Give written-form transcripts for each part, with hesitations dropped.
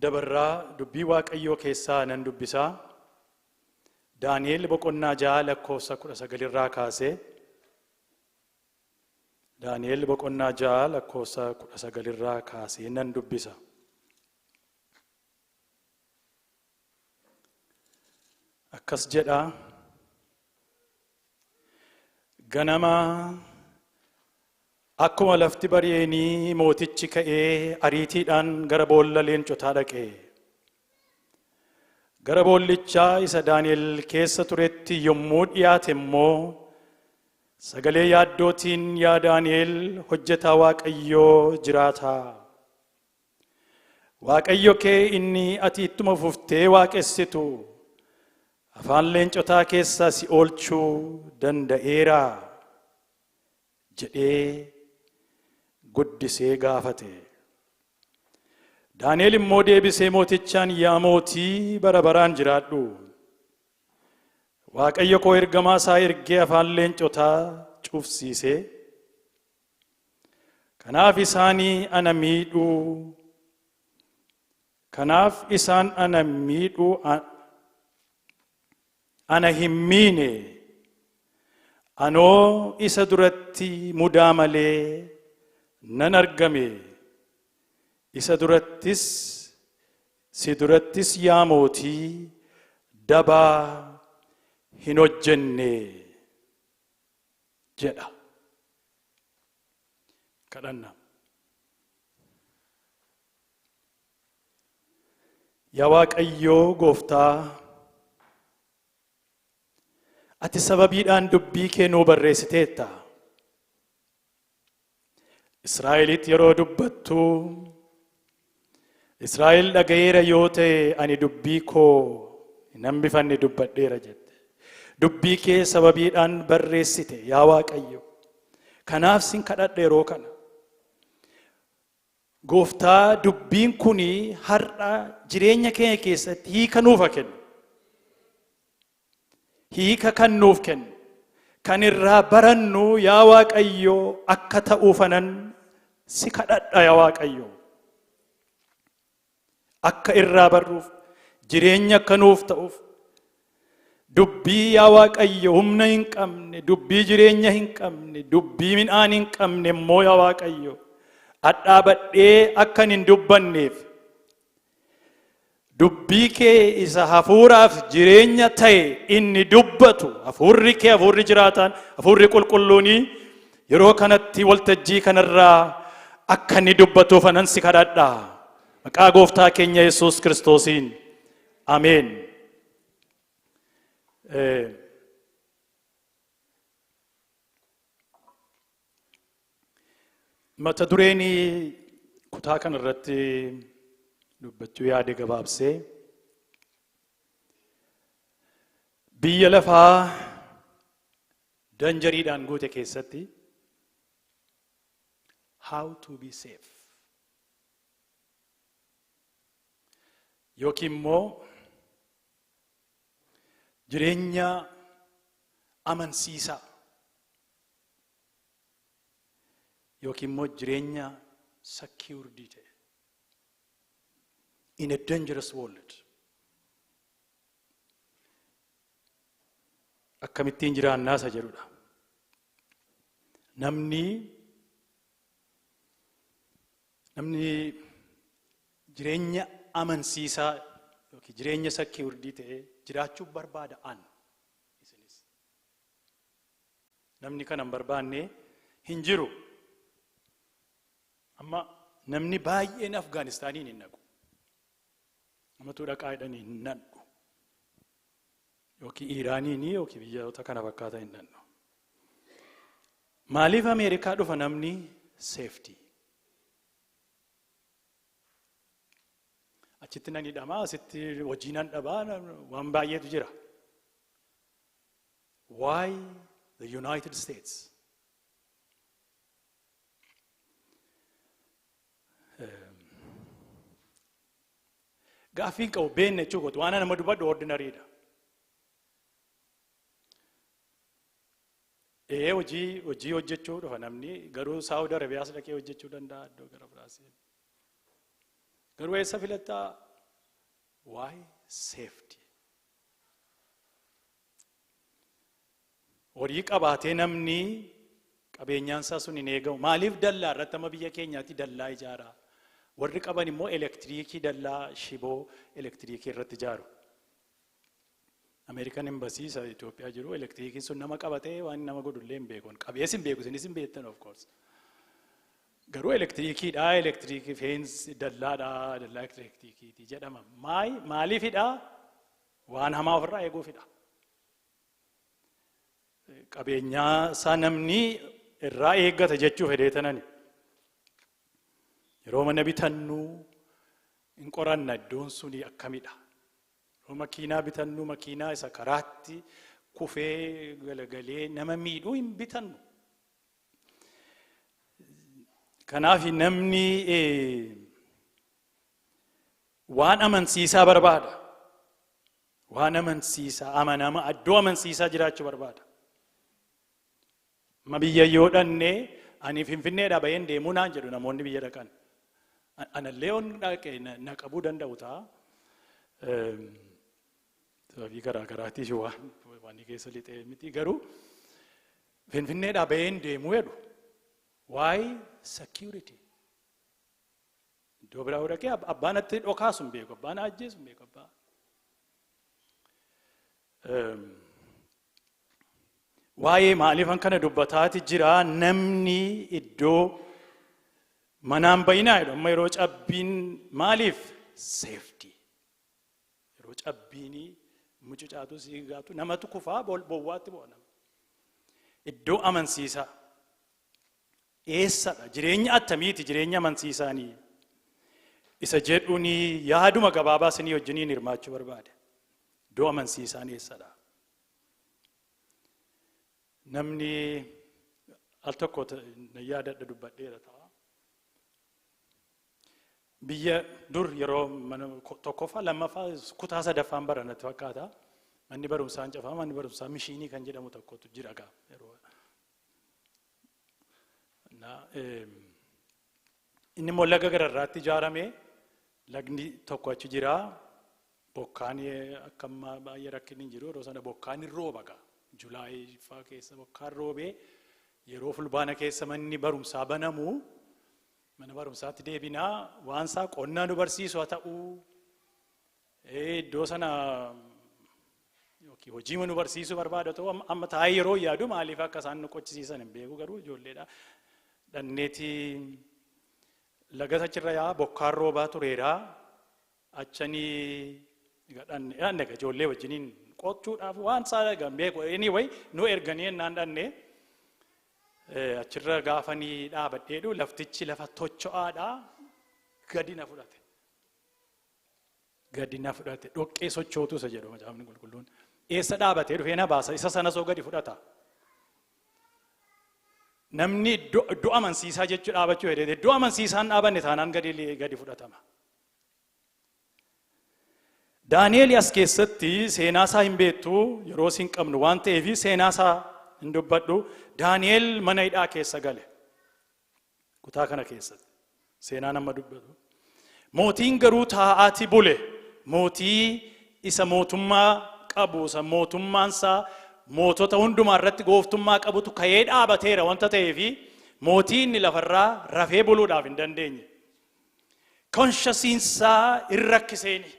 dabarraa dubbii Waaqayyoo keessaa nan dubbisaa. Daani'el boqonnaa 6 lakkoofsa 19 irraa kaasee Daani'el boqonnaa 6 lakkoofsa 19 irraa kaasee nan dubbisa. Akkas jedha. Ganama akkuma lafti bari'eenii mootichi ka'ee ariitiidhaan gara boolla leencotaa dhaqe. Gara boollichaa isa Daani'el keessa turetti yommuu dhiyaate immoo sagalee yaaddootiin, "Yaa Daani'el, hojjetaa Waaqayyoo jiraataa, Waaqayyo kee inni ati ittuma fuftee waaqessitu afaan leencotaa keessaa si oolchuu danda'eera?" jedhee guddisee gaafate. Daani'el immoo deebisee mootichaan, "Yaa mootii, bara baraan jiraadhu. Waaqayyo koo ergamaa isaa ergee afaan leencotaa cufsiisee, kanaaf isaan ana miidhuu ana hin miine. Anoo isa duratti mudaa malee nan argame. Isa durattis, si durattis, yaa mootii, dabaa hin hojjenne," jedha. Kadhanna. Yaa Waaqayyoo Gooftaa, ati sababiidhaan dubbii kee nuu barreessiteetta. Israa'elitti yeroo dubbattu, "Israa'el dhaga'eera yoo ta'e, ani dubbii koo hin hambifanne dubbadheera," jette. Dubbii kee sababiidhaan barreessite, yaa Waaqayyo. Kanaaf sin kadhadha yeroo kana. Gooftaa, dubbiin kun har'a jireenya keenya keessatti hiika nuuf haa kennu. Hiika kan nuuf kennu. Kan irraa barannu, yaa Waaqayyo, akka ta'uufanan si kadhadha, yaa Waaqayyo. Akka irraa barruuf, jireenya akka nuuf ta'uuf, dubbii, yaa Waaqayyo, humna hin qabne, dubbii jireenya hin qabne, dubbii midhaan hin qabne immoo, yaa Waaqayyo, dhadhaabadhee akkan hin dubbanneef, dubbii kee isa hafuuraaf jireenya ta'e inni dubbatu, hafuurri kee, hafuurri jiraataan, hafuurri qulqulluunii yeroo kanatti waltajjii kanarraa akka inni dubbatuuf anan si kadhadha. Maqaa Gooftaa keenya Yesuus Kiristoosiin. Ameen. Mata dureen kutaa kana irratti dubbachuu yaade gabaabsee, biyya lafaa dangeriidhaan guute keessatti how to be safe yookiin immoo jireenya amansiisaa yookiin immoo jireenya secured ta'e in a dangerous world akkamittiin jiraannaa isa jedhudha. Namni jireenya amansiisaa yookiin jireenya secured ta'e jiraachuu barbaada an isinis. Namni kana hin barbaanne hin jiru. Amma namni baay'een Afgaanistaaniin hin dhaqu. Namatu dhaqaa jedhanii hin dhaqu. Yookiin Iiraaniin yookiin biyyoota kana fakkaatan hin dhaqu. Maaliif Ameerikaa dhufa namni? Safety. Achitti nan hidhamaa, asitti hojii nan dhabaa, waan baay'eetu jira. Why the United States? Gaaffiin qabu beekna jechuu kooti, waan nama dubbadhu ordinarydha. Ee, hojii hojjechuu dhufa namni, garuu Saawud Arabiyaas dhaqee hojjechuu danda'a, iddoo gara biraas. Garuu eessa filattaa? Why? Safety. Horii qabaatee namni qabeenyaan isaa sun hin eegamu. Maaliif dallaa irratti amma biyya keenyaatti dallaa ijaaraa? Warri qaban immoo elektiriikii dallaa shiboo elektiriikii irratti ijaaru. Ameerikaan embassy isa Itoophiyaa jiru elektiriikiin sun nama qabatee waan nama godhu illee hin beeku. Qabees hin beeku, isinis hin beektan, of course. Garuu elektiriikiidha, elektiriikii fence dallaadha, dallaa elektiriikiiti jedhama. Maaliifidha? Waan hamaa ofirraa eeguufidha. Qabeenyaa isaa namni irraa eeggata jechuu fedhee tanani. Yeroo mana bitannu hin qoranna, iddoon suni akkamidha. Yeroo makiinaa bitannu makiinaa isa karaatti kufee galagalee nama miidhuu hin bitannu. Kanaaf namni waan amansiisaa barbaada. Waan amansiisaa, amanama, iddoo amansiisaa jiraachuu barbaada. Amma biyya yoo dhanne, ani Finfinneedhaa baheen deemuu naan jedhu namoonni biyya dhaqan. Anallee yoon dhaqe na qabuu danda'u ta'a. Sababii garaa garaatiif waan keessa lixee miti, garuu Finfinneedhaa baheen deemuu jedhu. Why? Security. Iddoo biraa yoo dhaqee abbaan natti dhokaasu hin beeku, abbaan ajjeesu hin beeku, abbaa. Waa'ee maaliifan kana dubbataati jira? Namni iddoo manaan bayinaa jedhu amma yeroo cabbiin, maaliif? Safety. Yeroo cabbiin mucucaatu siigaatu namatu kufaa, bowwaatti bu'a nama. Iddoo amansiisaa eessadha? Jireenya attamiiti jireenya amansiisaanii? Isa jedhuuni yaaduma gabaabaa isinii wajjiniin hirmaachuu barbaade. Iddoo amansiisaan eessadha? Namni al tokko na yaadadha, dubbadheera ta'a. Biyya dur yeroo mana tokkoffaa, lammaffaa, kutaa sadaffaan bara natti fakkaata. Manni barumsaa hin cufama, manni barumsaa mishiinii kan jedhamu tokkotu jira gaa yeroo. Na, inni immoo laga gararraatti ijaarame, lagni tokko achi jira. Bokkaan akka ammaa baay'ee rakkinni hin jiru. Yeroo sana bokkaan hin rooba gaa. July faa keessa bokkaan roobee yeroo Fulbaana keessa manni barumsaa banamu, mana barumsaatti deebinaa, waan isaa qonnaa nu barsiisu haa ta'uu, iddoo sana yookiin hojii nu barsiisuu barbaada ta'u, amma taa'ee yeroo yaadu maaliif akka isaan nu qochisiisan hin beeku, garuu ijoolleedha. Dhanneeti laga achirra yaa bokkaan roobaa tureera. Achanii dhanne dhanne ijoollee wajjiniin qochuudhaaf waan isaa egaa hin beeku. Anyway, nu erganii ennaan dhanne achirra gaafanii dhaabadheedhu laftichi lafa tocho'aadha, gadi na fudhate. Gadi na fudhate, dhoqqee sochootu isa jedhu Macaafni Qulqulluun. Eessa dhaabatee dhufee na baasa? Isa sana soo gadi fudhata. Namni iddoo amansiisaa jechuu dhaabachuu fedhe, iddoo amansiisaan dhaabanne taanaan gadi fudhatama. Daani'eel as keessatti seenaa isaa hin beektu, yeroo isin qabnu waan ta'eef seenaa isaa hin dubbadhu. Daani'eel mana hidhaa keessa gale. Kutaa kana keessatti seenaa nama dubbatu. Mootiin garuu taa'aati bule. Mootii isa mootummaa qabu, isa mootummaan isaa mootota hundumaa irratti gooftummaa qabutu ka'ee dhaabateera wanta ta'eefi mootii inni lafarraa rafee buluudhaaf hin dandeenye. Conscience-iinsaa hin rakkiseeni.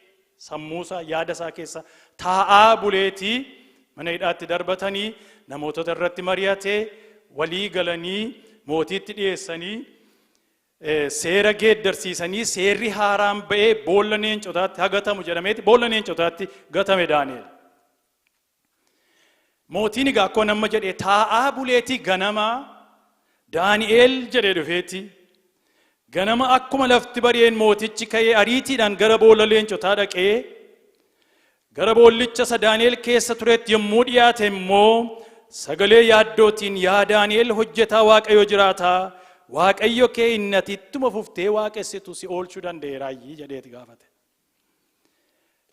Sammuusaa, yaada isaa keessa taa'aa buleetii mana hidhaatti darbatanii, namootota irratti mari'atee, walii galanii, mootiitti dhiyeessanii, seera geeddarsiisanii, seerri haaraan ba'ee boolla leencotaatti hagatamu jedhameeti boolla leencotaatti gatame Daani'el. Mootiin egaa akkuma nama jedhee taa'aa buleetii ganama Daani'el jedhee dhufeeti, ganama akkuma lafti bari'een mootichi ka'ee ariitiidhaan gara boolla leencotaa dhaqee, gara boollicha isa Daani'el keessa turetti yommuu dhiyaate immoo sagalee yaaddootiin, "Yaa Daani'el, hojjetaa Waaqayyo jiraataa, Waaqayyo kee inni ati ittuma fuftee waaqessitu si oolchuu danda'eeraayyii?" jedheeti gaafate.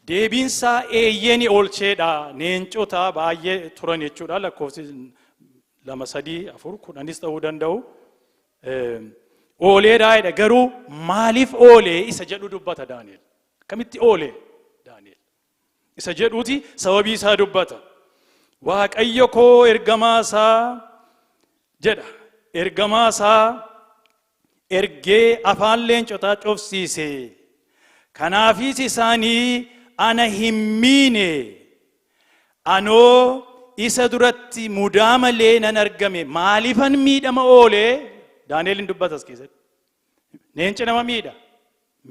Deebiinsaa eeyyee, ni oolcheedha. Leencota baay'ee turan jechuudha. Lakkoofsi lama, sadii, afur, 10s ta'uu danda'u. Ooleedhaa jedha, garuu maaliif oolee isa jedhu dubbata Daani'el. Akkamitti oolee Daani'el? Isa jedhuuti sababii isaa dubbata. Waaqayyo koo ergamaa isaa jedha. Ergamaa isaa ergee afaan leencotaa cufsiise. Kanaafis isaanii ana hin miine. Anoo isa duratti mudaa malee nan argame. Maaliifan miidhama oolee? Daani'el hin dubbata as keessatti. Leenci nama miidha.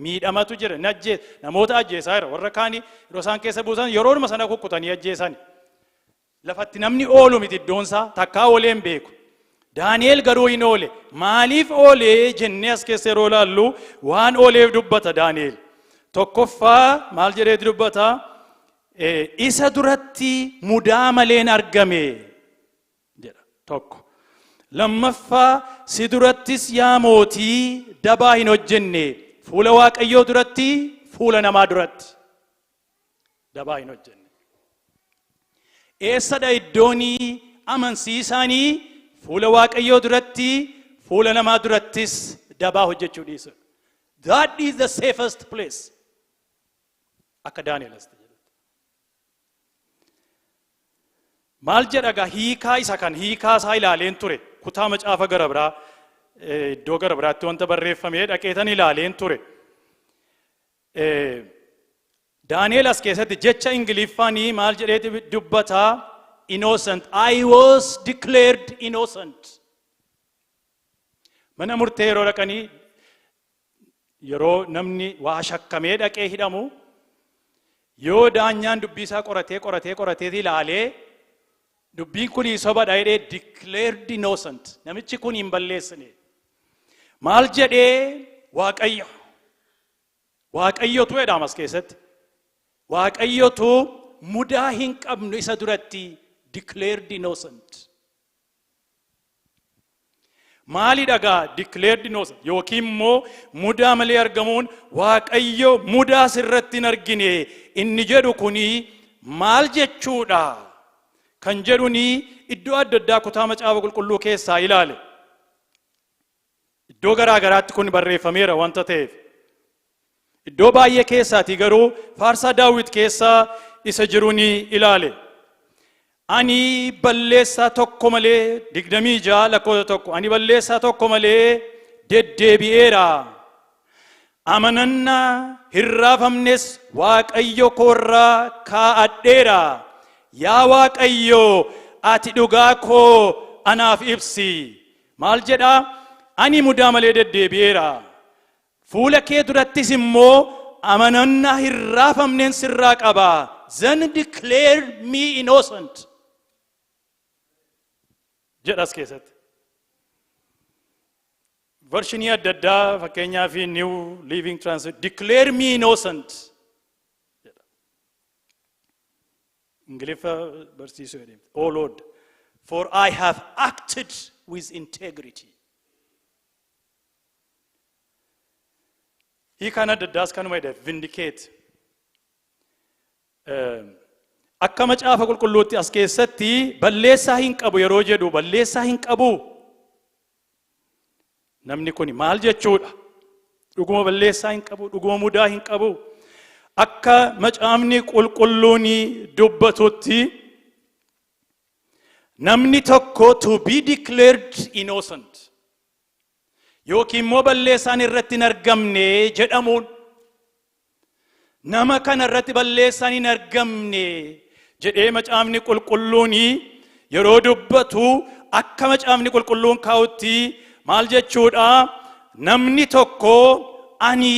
Miidhamatu jira. Inni ajjeesa. Namoota ajjeesaa jira. Warra kaanii yeroo isaan keessa buusan yeroodhuma sana kukkutanii ajjeesan. Lafatti namni oolu miti iddoon isaa, takkaa oolee hin beeku. Daani'el garuu hin oole. Maaliif oolee jennee as keessa yeroo ilaallu waan ooleef dubbata Daani'el. Tokkoffaa maal jedheeti dubbata? Isa duratti mudaa maleen argame jedha tokko. Lammaffaa, si durattis yaa mootii dabaa hin hojjenne, fuula Waaqayyoo duratti, fuula namaa duratti dabaa hin hojjenne. Eessadha iddoonii amansiisaanii? Fuula Waaqayyoo duratti, fuula namaa durattis dabaa hojjechuu dhiisu. That is the safest place. Akka Daani'el as jedhutti. Maal jedha gaa hiikaa isa kan hiikaa isaa ilaaleen ture, kutaa macaafa gara biraa, iddoo gara biraatti wanta barreeffamee dhaqeetan ilaaleen ture. Daani'el as keessatti jecha Ingiliffaanii maal jedheeti dubbataa? Innocent. I was declared innocent. Mana murtee yeroo dhaqanii, yeroo namni waa shakkamee dhaqee hidhamu, yoo daanyaan dubbii isaa qoratee qoratee qoratee ilaalee dubbiin kun sobadha jedhee, declared innocent, namichi kun hin balleessine. Maal jedhee? Waaqayyo, Waaqayyotu jedhama as keessatti. Waaqayyotu mudaa hin qabnu isa duratti, declared innocent. Maali dhagaa declared innocent yookiin immoo mudaa malee argamuun, Waaqayyo mudaa sirratti hin argine inni jedhu kuni maal jechuudha kan jedhuni iddoo adda addaa kutaa Macaafa Qulqulluu keessaa ilaale. Iddoo garaa garaatti kun barreeffameera wanta ta'eef. Iddoo baay'ee keessaatii garuu Faarsaa Daawit keessaa isa jiru ni ilaale. Ani balleessaa tokko malee, 26 lakkoofsa 1, ani balleessaa tokko malee deddeebi'eera. Amanannaa hin raafamnes Waaqayyo koorraa kaa'adheera. Yaa Waaqayyo, ati dhugaa koo anaaf ibsi. Maal jedhaa? Ani mudaa malee deddeebi'eera. Fuula kee durattis immoo amanannaa hin raafamneen sirraa qaba. Then declare me innocent. Jedhas keessatti. Versionii adda addaa, fakkeenyaaf New Living Translation, "Declare me innocent" jedha. Ingiliffa barsiisuu jedhee. "Oh Lord, for I have acted with integrity." Hiikaan adda addaas kanuma jedhe, vindicate. Akka Macaafa Qulqulluutti as keessatti balleessaa hin qabu yeroo jedhu, balleessaa hin qabu. Namni kun maal jechuudha? Dhuguma balleessaa hin qabu, dhuguma mudaa hin qabu. Akka Macaafni Qulqulluun dubbatutti namni tokko to be declared innocent yookiin immoo balleessaan irratti hin argamne jedhamuun, nama kana irratti balleessaan hin argamne jedhee Macaafni Qulqulluun yeroo dubbatu, akka Macaafni Qulqulluun kaa'utti maal jechuudha? Namni tokko ani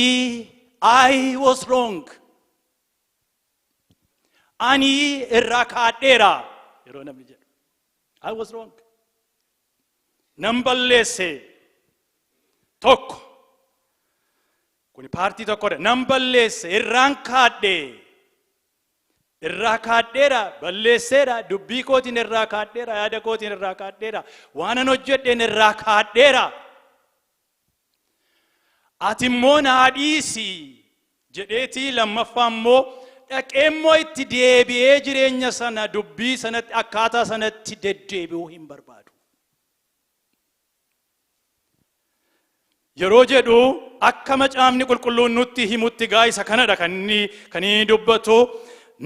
I was wrong, ani irraa kaadheera yeroo namni jedhu, I was wrong, nan balleesse tokko, kuni paartii tokkodha. Nan balleesse, irraan kaadhe, irraa kaadheera, balleesseera, dubbii kootiin irraa kaadheera, yaada kootiin irraa kaadheera, waanan hojjedheen irraa kaadheera, ati immoo naa dhiisi jedheetii, lammaffaa immoo dhaqee immoo itti deebi'ee jireenya sana, dubbii sanatti, akkaataa sanatti deddeebi'uu hin barbaadu. Yeroo jedhu akka macaafni qulqulluun nutti himutti gaa isa kanadha kan inni dubbatu.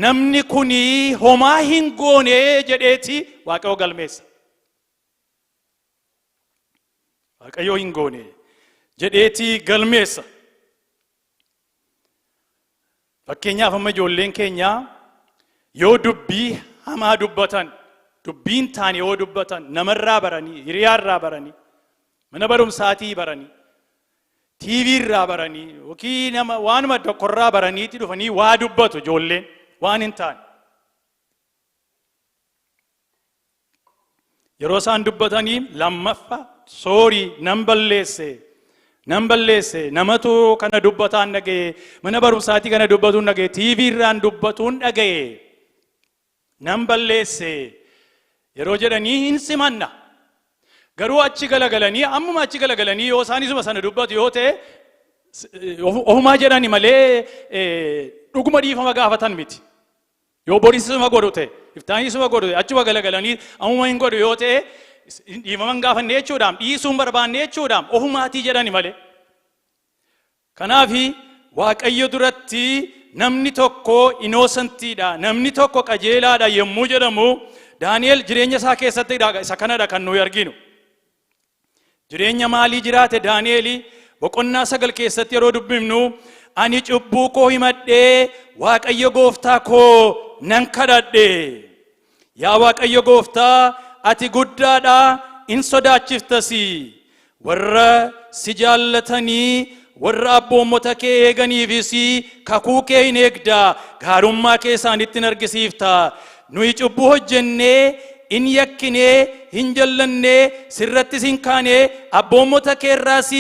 Namni kuni homaa hin goone jedheeti Waaqayyo galmeessa. Waaqayyo hin goone jedheeti galmeessa. Fakkeenyaaf, amma ijoolleen keenya yoo dubbii hamaa dubbatan, dubbiin taane yoo dubbatan, namarraa baranii, hiriyaarraa baranii, mana barumsaatii baranii, TV irraa baranii yookiin nama waanuma tokkorraa baraniitti dhufanii waa dubbatu ijoolleen waan hin taane. Yeroo isaan dubbatanii lammaffaa, "Sorry, nan balleesse, nan balleesse, namatu kana dubbataan dhagaye, mana barumsaatii kana dubbatuun dhagaye, TV irraan dubbatuun dhagaye, nan balleesse," yeroo jedhanii hin simanna. Garuu achi galagalanii, ammuma achi galagalanii yoo isaan isuma sana dubbatu yoo ta'e, ofumaa jedhani malee dhuguma dhiifama gaafatan miti. Yoo borisisuma godhu ta'e, iftaanisuma godhu ta'e, achuma galagalanii ammuma hin godhu yoo ta'e, dhiifama hin gaafanne jechuudhaam, dhiisuu hin barbaanne jechuudhaam, ofumaatii jedhani malee. Kanaafi Waaqayyo duratti namni tokko innocentiidha, namni tokko qajeelaadha yommuu jedhamu, Daani'el jireenya isaa keessatti isa kanadha kan nuyi arginu. Jireenya maalii jiraate Daani'eli? Boqonnaa 9 keessatti yeroo dubbifnu, "Ani cubbuu koo himadhee Waaqayyo gooftaa koo nan kadhadhe. Yaa Waaqayyo gooftaa, ati guddaadha, in sodaachiftasi. Warra si jaallatanii warra abboommota kee eeganiifis kakuu kee hin eegda, gaarummaa kee isaanitti hin argisiifta. Nuyi cubbuu hojjennee, in yakkinee, hin jallannee, sirrattis hin kaane, abboommota kee irraas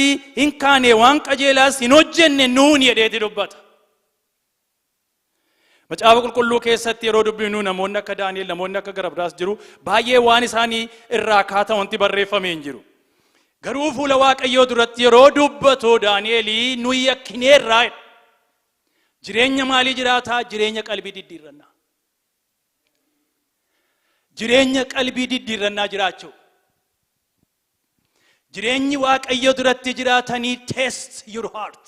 hin kaane, waan qajeelaas hin hojjenne nuun," jedheeti dubbata. Macaafa qulqulluu keessatti yeroo dubbifnu namoonni akka Daani'el, namoonni akka gara biraas jiru, baay'ee waan isaanii irraa kaatan wanti barreeffamee hin jiru. Garuu fuula Waaqayyoo duratti yeroo dubbatu Daani'elii, "Nuyi yakkineerraa," jedha. Jireenya maalii jiraataa? Jireenya qalbii diddiirrannaa. Jireenya qalbii diddiirrannaa jiraachuu. Jireenyi Waaqayyo duratti jiraatanii test your heart.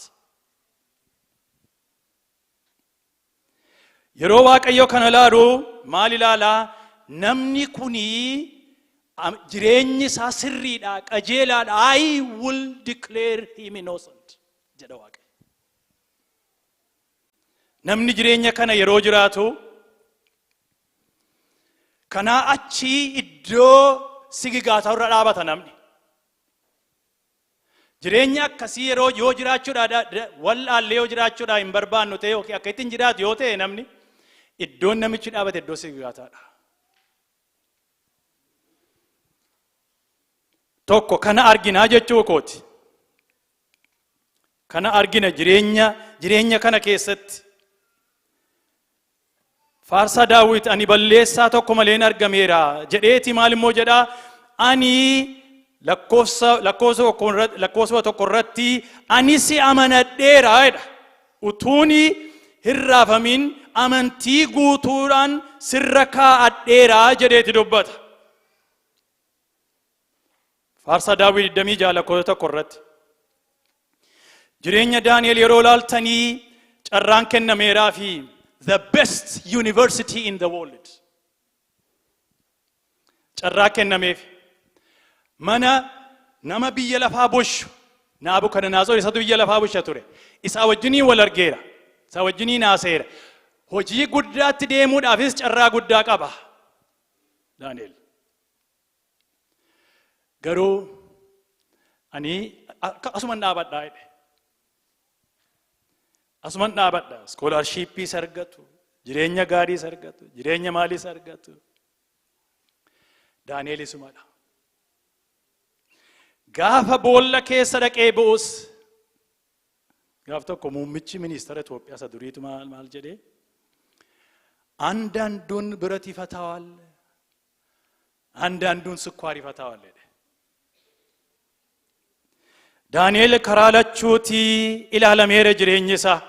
Yeroo Waaqayyo kana ilaalu maal ilaalaa? Namni kunii jireenyi isaa sirriidha, qajeelaadha. "I will declare him innocent," jedha Waaqayyo. Namni jireenya kana yeroo jiraatu, kanaa achi iddoo sigigaataa irra dhaabata namni. Jireenya akkasii yeroo yoo jiraachuudha wallaallee yoo jiraachuudha hin barbaannu ta'e yookiin akka ittiin jiraatu yoo ta'e, namni iddoon namichi dhaabate iddoo sigigaataadha. Tokko kana arginaa jechuu kooti. Kana argina jireenya kana keessatti. Faarsaa Daawit, "Ani balleessaa tokko maleen argameera," jedheeti. Maal immoo jedhaa? Ani lakkoofsa 1 irratti, "Ani si amanadheera," jedha. "Utuuni hin raafamin amantii guutuudhaan sirra kaa'adheera," jedheeti dubbata. Faarsaa Daawit 26 lakkoofsa 1 irratti. Jireenya Daani'el yeroo ilaaltanii, carraan kennameeraa fi the best university in the world. Carraa kennameef. Mana nama biyya lafaa bushu, Naabukadnezar, isatu biyya lafaa busha ture. Isaa wajjinii wal argeera. Isaa wajjinii naaseera. Hojii guddaatti deemuudhaafis carraa guddaa qaba Daani'el. Garuu "Ani asuman dhaabadhaa," jedhe. Asuman dhaabadha. Scholarshipiis argatu, jireenya gaariis argatu, jireenya maaliis argatu. Daani'el isumadha. Gaafa boolla keessa dhaqee bu'us, gaaf tokko muummichi ministeera Itoophiyaa isa duriitu maal maal jedhee, "አንዳንዱን ብረት ይፈታዋል፣ አንዳንዱን ስኳር ይፈታዋል," jedhe. Daani'el karaa lachuutii ilaalameera jireenyi isaa.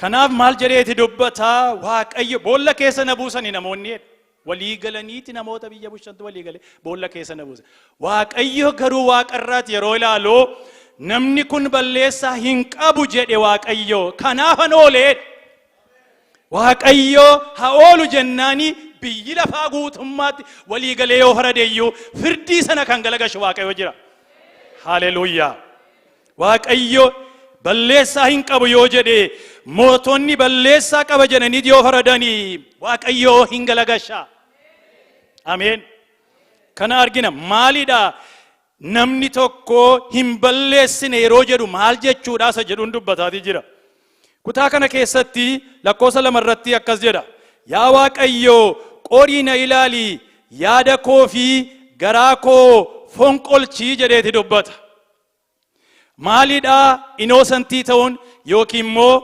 Kanaaf maal jedheeti dubbataa? "Waaqayyo boolla keessa na buusani namoonni," jedhe. Walii galaniiti namoota biyya bulchantu walii galee boolla keessa na buuse. Waaqayyo garuu waaqarraati yeroo ilaalu, namni kun balleessaa hin qabu jedhe Waaqayyo. Kanaafan oolee. Waaqayyo haa oolu jennaani biyyi lafaa guutummaatti walii galee yoo faradeeyyuu, firdii sana kan galagashu Waaqayyo jira. Haleluuyaa. Waaqayyo balleessaa hin qabu yoo jedhe, mootonni balleessaa qaba jedhanii yoo faradanii, Waaqayyo hin galagasha. Ameen. Kana argina. Maalidha? Namni tokko hin balleessine yeroo jedhu maal jechuudha isa jedhuun dubbataatii jira. Kutaa kana keessatti lakkoofsa 2 irratti akkas jedha. "Yaa Waaqayyo, qorii na ilaali, yaada koo fi garaa koo fonqolchii" jedheeti dubbata. Maalidha innocent ta'uun, yookiin immoo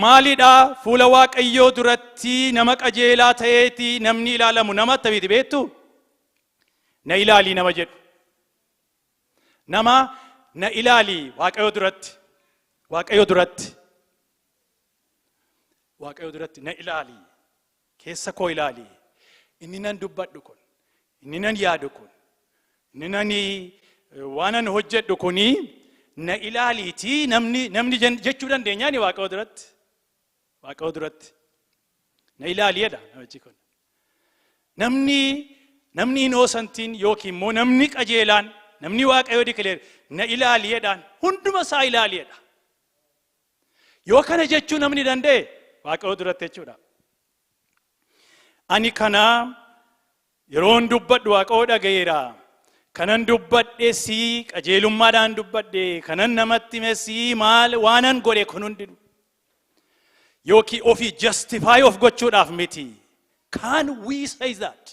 maalidha fuula Waaqayyoo duratti nama qajeelaa ta'eeti namni ilaalamu? Nama attamiiti beektu? Na ilaalii nama jedhu. Nama na ilaalii Waaqayyoo duratti. Waaqayyoo duratti. Waaqayyoo duratti na ilaali. Keessa koo ilaali. Inni nan dubbadhu kun, inni nan yaadu kun, inni nan waanan hojjedhu kuni na ilaaliitii namni jechuu dandeenyaani Waaqayyoo duratti. Waaqayyoo duratti. Na ilaali jedha namichi kun. Namni innocentiin yookiin immoo namni qajeelaan, namni Waaqayyoo declare na ilaali jedhaan, hunduma isaa ilaali jedha. Yoo kana jechuu namni danda'e, Waaqayyoo duratti jechuudha. Ani kana yeroon dubbadhu Waaqayyoo dhaga'eera. Kanan dubbadhe sii qajeelummaadhaan dubbadhe, kanan namatti hime sii maal waanan godhe kun hundinuu. Yookiin ofii justify of gochuudhaaf miti. Can we say that?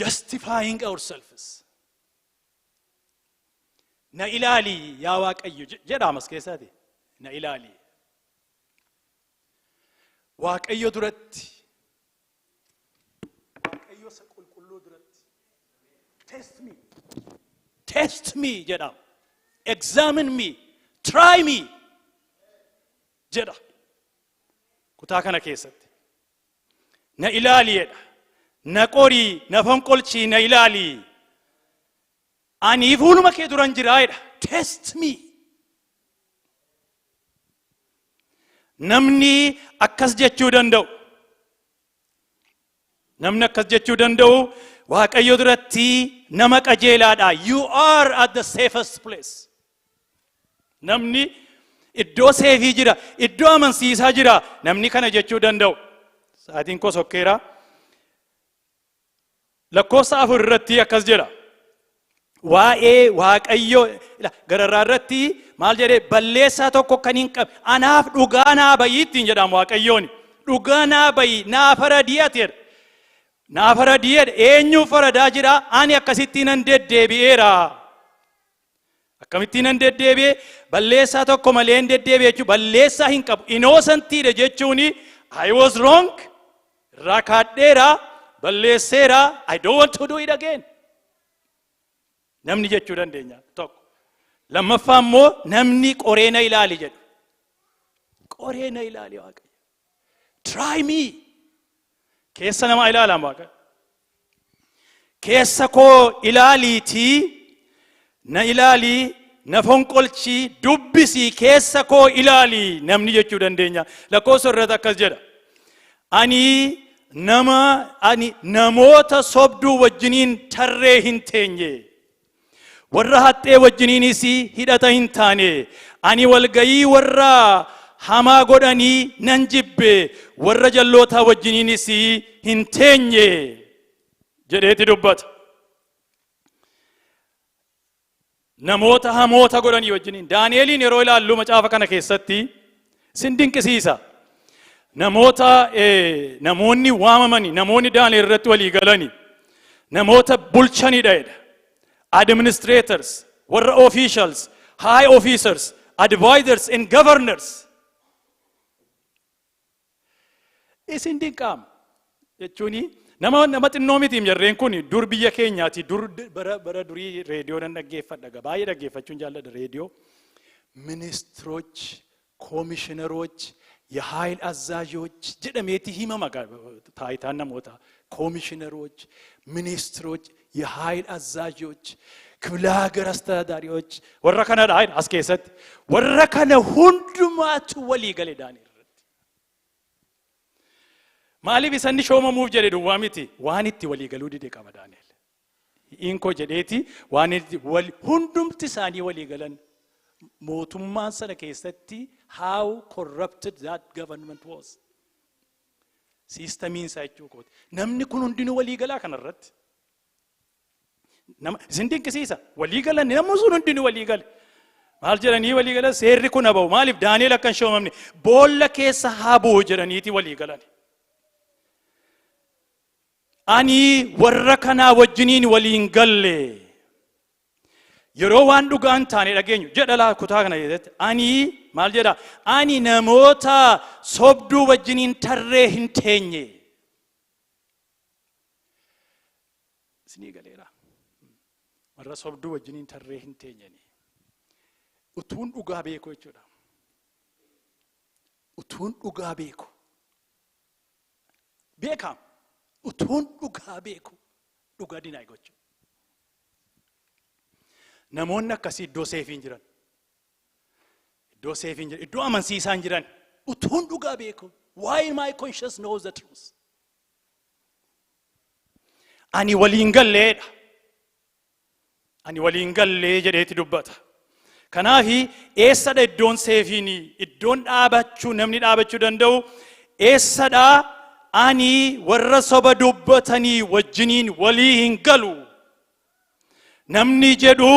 Justifying ourselves. Na ilaali yaa Waaqayyo jedha amas keessaati. Na ilaali. Waaqayyo duratti, Waaqayyo isa qulqulluu duratti, "Test me. Test me" jedha. "Examine me. Try me" jedha. Kutaa kana keessatti. Na ilaali jedha. Na qorii, na fonqolchii, na ilaali. Ani fuuluma kee duran jiraa jedha. Test me. Namni akkas jechuu danda'u. Namni akkas jechuu danda'u Waaqayyo duratti nama qajeelaadha. You are at the safest place. Namni iddoo safe jira, iddoo amansiisaa jira. Namni kana jechuu danda'u. Sa'aatiin koo sokkeera. Lakkoofsa 4 irratti akkas jedha. Waa'ee Waaqayyo gararraa irratti maal jedhee? Balleessaa tokko kan hin qabne anaaf dhugaa naa bayii ittiin jedhamu Waaqayyooni. Dhugaa naa bayii, naa faradii ati jedha. Naa faradii jedha. Eenyuuf faradaa jira? Ani akkasittiin nan deddeebi'eera. Akkamittiin nan deddeebi'e? Balleessaa tokko malee hin deddeebi'e jechuun balleessaa hin qabu. Innocentiidha jechuun I was wrong. Irraa kaadheera, balleesseera. I don't want to do it again. Namni jechuu dandeenya tokko. Lammaffaa immoo namni qoree na ilaali jedhu. Qoree na ilaali Waaqayyo. Try me. Keessa namaa ilaalama Waaqayyo. Keessa koo ilaaliitii na ilaalii, na fonqolchii, dubbisii, keessa koo ilaali namni jechuu dandeenya. Lakkoofsa irratti akkas jedha. Ani namoota sobduu wajjiniin tarree hin teenye. Warra haxxee wajjiniinis hidhata hin taane. Ani walgayii warra hamaa godhanii nan jibbe. Warra jallootaa wajjiniinis hin teenye jedheeti dubbata. Namoota hamoota godhanii wajjiniin. Daani'eliin yeroo ilaallu macaafa kana keessatti sin dinqisiisa. Namoonni waamamanii, namoonni Daani'el irratti walii galanii, namoota bulchanidha jedha. Administrators, warra officials, high officers, advisors and governors. Isin dinqaama. Jechuun nama xinnoo mitiim jarreen kun. Dur biyya keenyaati, dur bara durii reediyoo nan dhaggeeffadha, baay'ee dhaggeeffachuun jaalladha reediyoo. Ministiroች, ኮሚሽነሮች, የኃይል አዛዦች jedhameeti himama taayitaan namoota ኮሚሽነሮች፣ ሚኒስትሮች፣ የኃይል አዛዦች፣ ክፍለ ሀገር አስተዳዳሪዎች warra kanadha as keessatti warra kana hundumaatu walii gale Daani'el irratti. Maaliif isanni shoomamuuf jedhe duwwaa miti, waan itti walii galuu dide qaba Daani'el. Hinkoo jedheeti waan itti hundumti isaanii walii galan. Mootummaan sana keessatti how corrupted that government was. Systemiin isaa jechuu kooti. Namni kun hundinuu walii galaa kanarratti. Nama isin dinqisiisa. Walii galan, namni sun hundinuu walii gale. Maal jedhanii walii galan? Seerri kun haa ba'u. Maaliif Daani'el akka hin shoomamne boolla keessa haa bu'u jedhaniiti walii galan. Ani warra kanaa wajjiniin waliin galle. Yeroo waan dhugaa hin taane dhageenyu jedha laa kutaa kana keessatti. Ani maal jedha? Ani namoota sobduu wajjiniin tarree hin teenye. Isinii galeera. Warra sobduu wajjiniin tarree hin teenyeni. Utuun dhugaa beeku jechuudha. Utuun dhugaa beeku. Beekaam. Utuun dhugaa beeku. Dhugaa deny gochuu. Namoonni akkasii iddoo safe hin jiran. Iddoo safe hin jiran. Iddoo amansiisaa hin jiran. Utuun dhugaa beeku. Why my conscience knows the truth. Ani waliin galleedha. Ani waliin gallee jedheeti dubbata. Kanaafi eessadha iddoon safeiin, iddoon dhaabachuu, namni dhaabachuu danda'u eessadha? Ani warra soba dubbatanii wajjiniin walii hin galu. Namni jedhu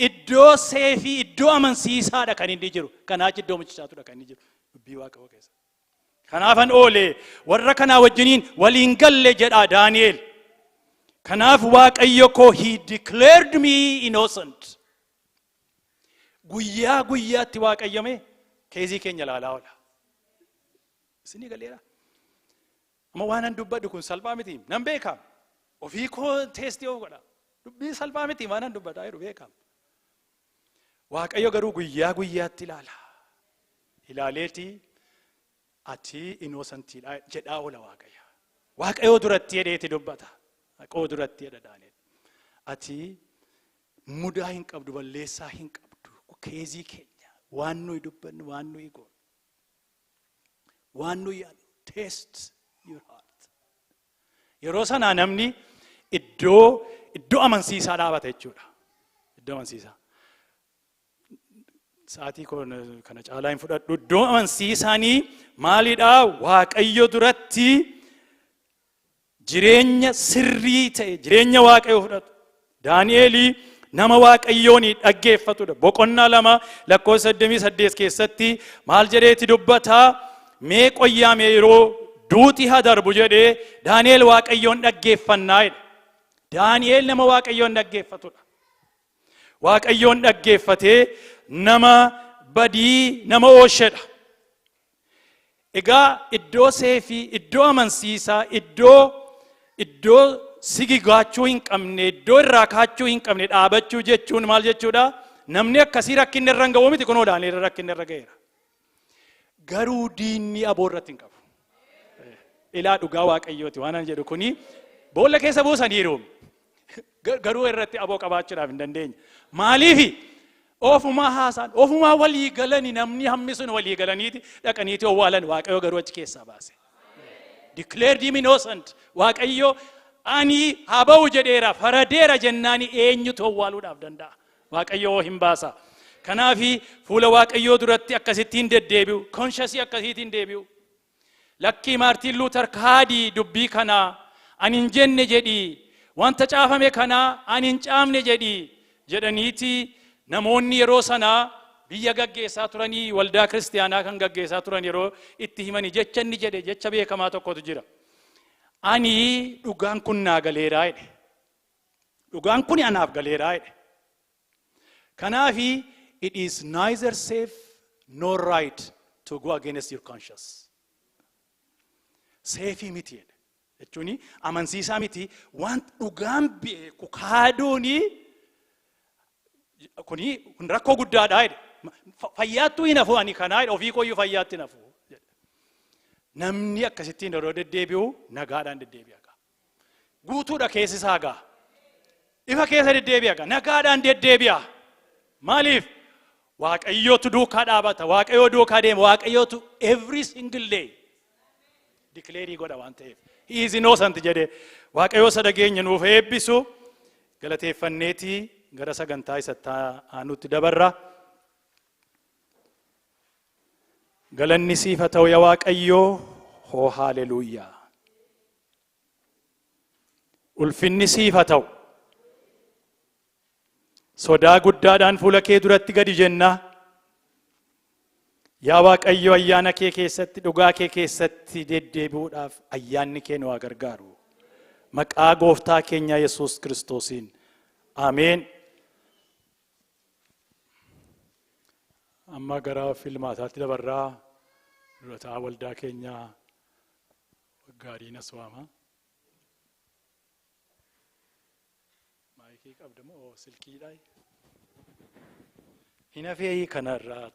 iddoo safe, iddoo amansiisaadha kan inni jiru. Kanaachi iddoo muchichaatudha kan inni jiru. Dubbii Waaqayyoo keessa. Kanaafan oole warra kanaa wajjiniin waliin galle jedha Daani'el. Kanaaf Waaqayyo koo, he declared me innocent. Guyyaa guyyaatti Waaqayyome case keenya ilaalaa oola. Isinii galeera. Amma waan an dubbadhu kun salphaa miti. Nan beekam. Ofii koo test of godha. Dubbii salphaa miti waan an dubbataa jiru, beekam. Waaqayyo garuu guyyaa guyyaatti ilaala. Ilaaleeti ati innocentiidha jedhaa oola Waaqayyo. Waaqayyo duratti jedheeti dubbata. Waaqayyo duratti jedha Daani'el. Ati mudaa hin qabdu, balleessaa hin qabdu. Case keenya, waan nuyi dubbannu, waan nuyi goonu, waan nuyi yaadnu, test your heart. Yeroo sanaa namni iddoo amansiisaa dhaabata jechuudha. Iddoo amansiisaa. Sa'aatii kana caalaa hin fudhadhu. Iddoo amansiisaanii maalidhaa? Waaqayyo duratti jireenya sirrii ta'e, jireenya Waaqayyo fudhatu. Daani'eelii nama Waaqayyoon dhaggeeffatudha. Boqonnaa 2 lakkoofsa 28 keessatti maal jedheeti dubbataa? Mee qoyyaame yeroo duuti haa darbu jedhee Daani'el Waaqayyoon dhaggeeffannaa jedhe. Daani'el nama Waaqayyoon dhaggeeffatudha. Waaqayyoon dhaggeeffatee nama badii nama oolchedha. Egaa iddoo safe, iddoo amansiisaa, iddoo sigigaachuu hin qabne, iddoo irraa kaachuu hin qabne dhaabachuu jechuun maal jechuudha? Namni akkasii rakkinni irra hin ga'u miti, kunoo Daani'el rakkinni irra ga'eera. Garuu diinni aboo irratti hin qabu. Ilaa, dhugaa Waaqayyooti waan ani jedhu kuni, boolla keessa buusaniiru. Garuu irratti aboo qabaachuudhaaf hin dandeenye. Maaliifi? Ofumaa haasaan, ofumaa walii galani, namni hammi sun walii galaniiti dhaqaniiti owwaalan. Waaqayyo garuu achi keessaa baase. Declared him innocent. Waaqayyo ani haa ba'u jedheera, faradeera jennaani eenyutu owwaaluudhaaf danda'a? Waaqayyo hin baasa. Kanaafi fuula Waaqayyoo duratti akkasittiin deddeebi'u, conscience akkasiitiin deebi'u. Lakkii, Maartiin Luuter kaadii dubbii kanaa ani hin jenne jedhii, wanta caafame kanaa ani hin caamne jedhii jedhaniiti namoonni yeroo sanaa biyya gaggeessaa turanii, waldaa kiristiyaanaa kan gaggeessaa turan yeroo itti himanii, jecha inni jedhe, jecha beekamaa tokkotu jira. Ani dhugaan kun naa galeeraa jedhe. Dhugaan kun anaaf galeeraa jedhe. Kanaafi it is neither safe nor right to go against your conscience. Safe miti jedhe. Jechuun amansiisaa miti, waan dhugaan beeku kaaduuni kuni kun rakkoo guddaadha jedhe. Fayyaattuu hin hafu ani kanaa jedhe, ofii kooyyuu fayyaatti hin hafu jedhe. Namni akkasittiin yeroo deddeebi'u nagaadhaan deddeebi'a gaa. Guutuudha keessi isaa gaa. Ifa keessa deddeebi'a gaa. Nagaadhaan deddeebi'a. Maaliif? Waaqayyootu duukaa dhaabata. Waaqayyoo duukaa deema. Waaqayyootu every single day declare godha waan ta'eef. "He is innocent" jedhee. Waaqayyoo isa dhageenya nuuf eebbisu. Galateeffanneetii gara sagantaa isatti aanutti dabarra. Galanni siif haa ta'u yaa Waaqayyoo, hoo haaleluuyaa. Ulfinni siif haa ta'u. Sodaa guddaadhaan fuula kee duratti gadi jenna. Yaa Waaqayyo, ayyaana kee keessatti, dhugaa kee keessatti deddeebi'uudhaaf ayyaanni kee nu haa gargaaru. Maqaa gooftaa keenya Yesuus Kiristoosiin. Ameen. Amma gara filmaataatti dabarraa durataa waldaa keenyaa gaariin as waama. Maayikii qabda moo silkiidhaa? Hin hafee kanarraa.